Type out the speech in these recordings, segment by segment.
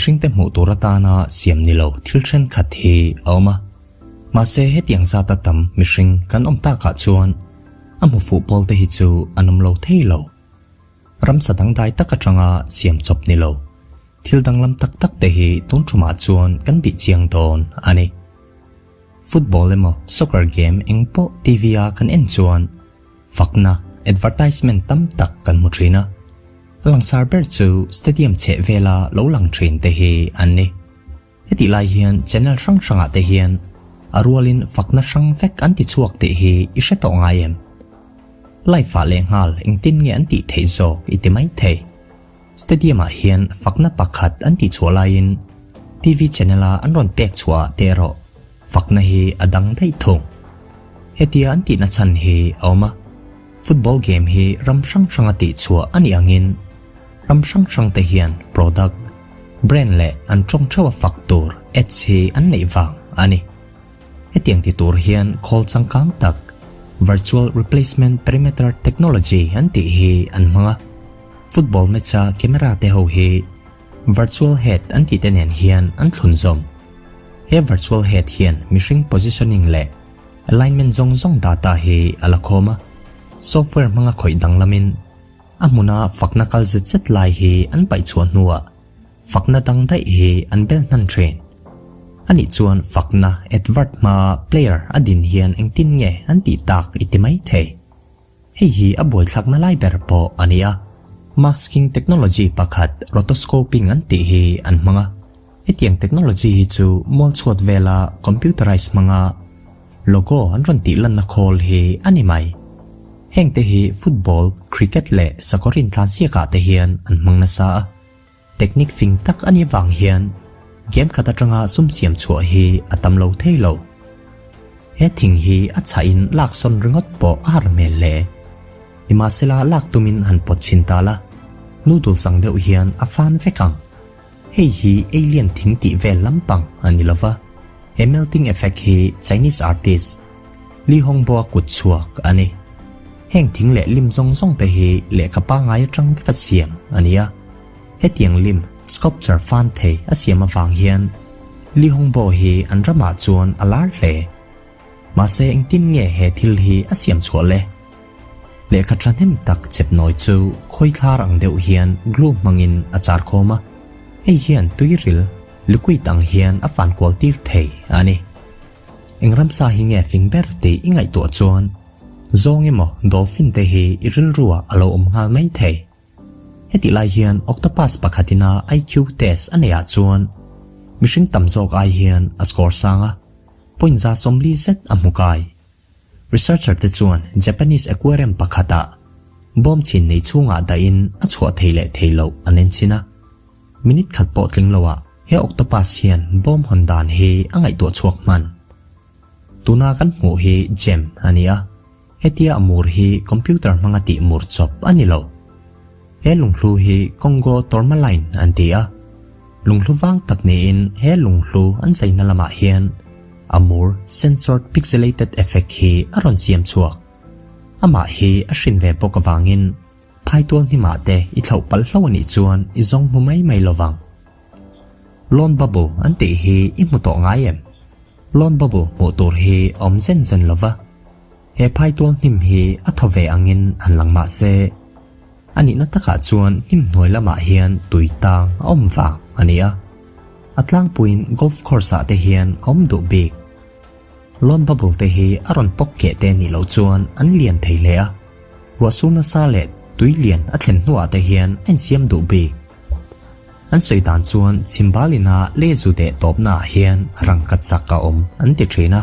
Mihringte hmuh tur atana siam ni lo thil thenkhat hi a awm a. Mahse hetiang zata tam mihring kan awm takah chuan a hmu fuh pawl te hi chu an awm lo thei lo. Ramsa dangdai tak atanga siam chawp ni lo thil danglam tak tak te hi tun thumah chuan kan bih chiang dawn a ni. Football emaw soccer game eng pawh TV a kan en chuan Fakna, advertisement, tam tak kan hmu thin a, a langsar ber chu stadium chheh vela lo lang thin te hi an ni. Hetih lai hian channel hrang hrangah te hian a rualin fakna hrang vek an ti chhuak tih hi i hre tawh ngai em? Live ah lehnghal engtin nge an tih theih zawk i ti mai thei. Stadium ah hian fakna pakhat an tih chhuah laiin TV channel a an rawn pek chhuah ah te erawh fakna hi a dang daih thung. Hetia an tihna chhan hi a awm a, football game hi ram hrang hranga tih chhuah a nih angin ram hrang hrang te hian product, brand leh an tawng theuha fak tur ads hi an neih vang a ni. Hetiang ti tur hian khawl changkang tak Virtual Replacement Perimeter Technology an tih hi an hmang a, football match-a camera te ho hi Virtual head an tih te nen hian an thlun zawm. He virtual head hian mihring positioning leh alignment zawng zawng data hi a la khawm a, software hmanga khawih danglamin a hmuna fakna kal zet zet lai hi an paih chhuah hnuah fakna dang daih hi an bel hnan thin. Anih chuan fakna advert hmaa player a din hian engtin nge an tih tak i ti mai thei. Hei hi a buaithlakna lai ber pawh a ni a, masking technology pakhat rotoscoping an tih hi an hmang a. Hetiang technology hi chu mual chhuat vela computerized hmanga logo an rawn tih lanna khawl hi a ni mai. Hengte hi football, cricket leh sakawr intlansiakah te hian an hmang nasa a. Technique fing tak a nih vang hian game khat atanga sum siam chhuah hi a tam lo thei lo. He thing hi a chhah in lak sawn ringawt pawh a har hmel hle. Nimahsela lak tumin han pawt chhin ta la, noodle chang deuh hian a fan vek ang. Hei hi alien thing tih vel lampang a ni lova, he melting effect hi Chinese artist Li Hongbo-a kut chhuak a ni. Heng thing leh lim zawng zawng te hi lehkha pangngai atang vek a siam a ni a. Hetiang lim, sculpture, fan thei a siam avang hian Li Hongbo hi an ramah chuan a lar hle. Mahse engtin nge he thil hi a siam chhuah le? Lehkha thahnem tak chep nawi chu khawithlar ang deuh hian glue hmangin a char khawm a, hei hian tuiril, liquid, ang hian a fan kual tir thei a ni. Eng ramsa hi nge fing ber tih i ngaihtuah chuan zawng emaw dolphin te hi i rilruah a lo awm nghal mai thei. Hetih lai hian octopus pakhatina IQ test a neihah chuan mihring tam zawk ai hian a score sang a, point 40 zet a hmu kai. Researcher te chuan Japanese aquarium pakhatah bawm chhin nei chhungah dahin a chhuah thei leh thei loh an en chhin a. Minute khat pawh tling loah he octopus hian bawm hawn dan hi a ngaihtuah chhuak hman. Tuna kan hmuh hi gem a ni a, hetia a mur hi computer hmanga tih mur chawp a ni lo. He lunghlu hi Congo tourmaline an ti a, lunghlu vang tak niin he lunghlu an zaina lamah hian a mur censored pixelated effect hi a rawn siam chhuak. Amah hi a hrin ve bawk avangin Phaitual hnimah te i thlauh palh hlo anih chuan i zawng hmu mai mai lovang. Loan bubble an tih hi i hmu tawh ngai em? Loan bubble hmuh tur hi a awm zen zen lova. He phaitual hnim hi a thaw ve angin han lang mah se, a nihna takah chuan hnim hnuai lamah hian tui tang a awm vang a ni a. A tlangpuiin golf course ah te hian a awm duh bik. Loan bubble te hi a rawn pawk keh te nih loh chuan an lian thei hle a. Ruahsur nasa leh tui lian a thlen hnuah te hian a insiam duh bik. An sawi dan chuan chhimbalina leh zu deh tawpnaah hian rangka chak a awm an ti thin a.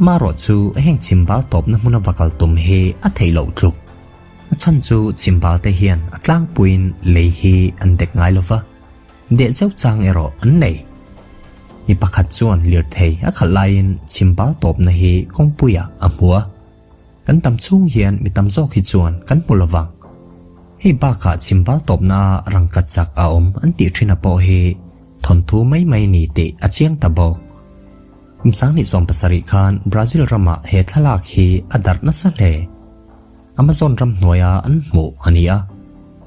Amaherawh chu heng chhimbal tawpna hmuna va kal tum hi a theih loh tluk. A chhan chu chhimbal te hian a tlangpuiin lei hi an dek ngai lova, deh zeuh chang erawh an nei. Mi pakhat chuan lirthei a khalh laiin chhimbal tawpna hi kawngpuiah a hmu a. Kan tam chhung hian mi tam zawk hi chuan kan hmu lo vang. Hei bakah chhimbal tawpna rangka chak a awm an tih thin a pawh hi thawnthu mai mai ni tih a chiang ta bawk. Kum 2017 khan Brazil ramah he thlalak hi a darh nasa hle. Amazon ram hnuaia an hmuh a ni a,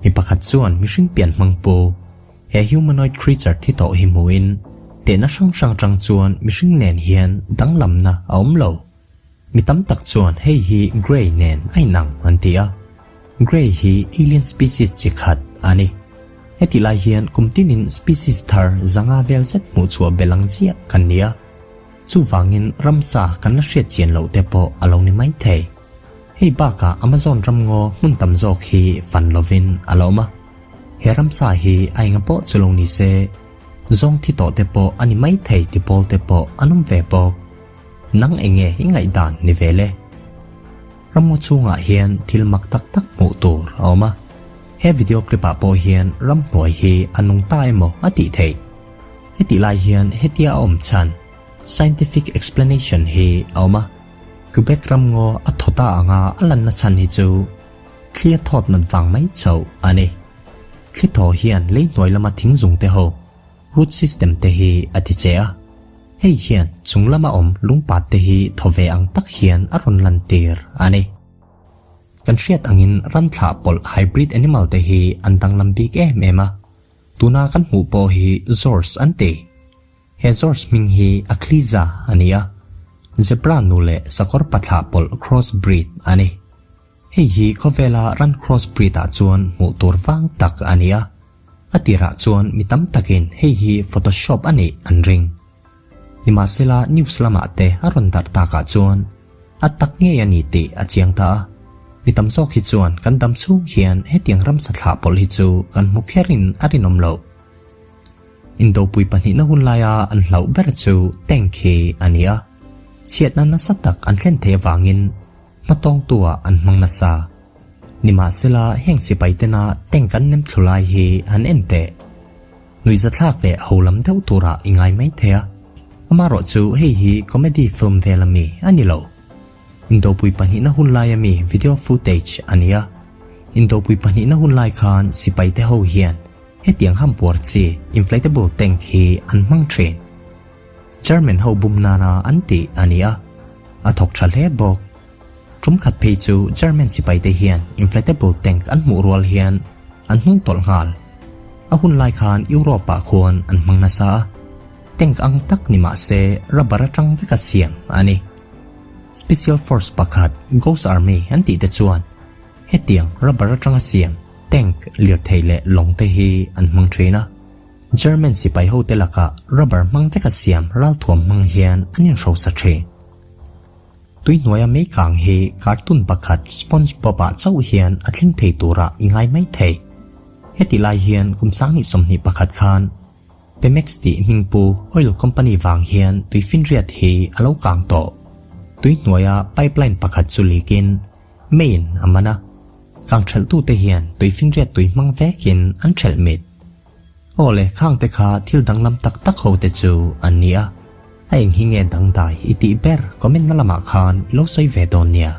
mi pakhat chuan mihring pian hmang pu. He humanoid creature thi tawh hi hmuhin tehna hrang hrang atang chuan mihring nen hian danglamna a awm lo. Mi tam tak chuan hei hi Grey nen a inang an ti a. Grey hi alien species chi khat a ni. Heti lai hian kum tinin species thar zanga vel zet hmuh chhuah belh ang ziah kan ni a. Chuvangin ramsa kan la hriat chian loh te pawh a lo ni mai thei. Hei bakah Amazon ramngaw hmun tam zawk hi fan lovin a la awm a. He ramsa hi a enga pawh chu lo ni se, zawng thi tawh te pawh a ni mai thei ti pawl te pawh an awm ve bawk. Nang enge i ngaihdan ni ve le? Ramngaw chhungah hian thil mak tak tak hmuh tur a awm a. He video clip ah pawh hian ramhnuai hi a nung ta emaw a tih theih. Hetih lai hian hetia a awm chhan scientific explanation hi a awm a. Quebec ramngaw a thaw ta anga a lanna chhan hi chu thli a thawt nat vang mai chauh a ni. Thli thaw hian lei hnuai lama thing zung te ho, root system te hi a ti che a. Hei hian chung lama awm lungpat te hi thaw ve ang tak hian a rawn lantir a ni. Kan hriat angin ran thlah pawlh hybrid animal te hi an danglam bik em em a. Tuna kan hmuh pawh hi Zors an ti. He Zors hming hi Akliza a ni a, zebra nu leh sakawr pathlah pawlh cross breed a ni. Hei hi khawvela ran cross breed ah chuan hmuh tur vang tak a ni a, a tirah chuan mi tam takin hei hi photoshop a nih an ring. Nimahsela news lamah te a rawn darh takah chuan a tak ngei a ni tih a chiang ta a, mi tam zawk hi chuan kan dam chhung hian hetiang ramsa thlah pawlh hi chu kan hmu kherin a rinawm loh. Indopui pahnihna hun laia an hlauh ber chu tank hi a ni a, chhiatna nasa tak an thlen theih avangin hmatawngtua an hmang nasa. Nimahsela heng sipai tena tank an nem thlu lai hi han en teh. Nuihzathlak leh ho lam deuh turah i ngai mai thei a. Amaherawh chu hei hi comedy film vel ami a ni lo. Indopui pahnihna hun lai ami video footage a ni a. Indopui pahnihna hun lai khan sipai te ho hian hetiang hampuar chi inflatable tank hi an hmang thin. German ho bum nana an tih a ni a, a thawk tha hle bawk. Tum khat phei chu German sipai te hian inflatable tank an hmuh rual hian an hnung tawlh nghal. A hun lai khan Europe ah khuan an hmang nasa a, tank ang tak ni mah se rubber atang veka siam a ni. Special force pakhat Ghost Army an tih te chuan hetiang rubber atanga siam tank lirthei leh lawng te hi an hmang thin a. German sipai hote lakah rubber hmang veka siam ralthuam hmang hian an inhrosa thin. Tui hnuaia mei kang hi cartoon pakhat SpongeBob ah chauh hian a thleng thei turah i ngai mai thei. Heti lai hian kum 2021 khan Pemex tih hmingpu oil company vang hian tuifinriat hi a lo kang tawh. Tui hnuaia pipeline pakhat chu leak in meiin a man a. Kang thelhtute hian tuifinriat tui hmang vekin an thelh mit. Aw le, khangte kha thil danglam tak tak ho te chu an ni a, a eng hi nge dangdai i tih ber comment na lamah khan i lo sawi ve dawn nia.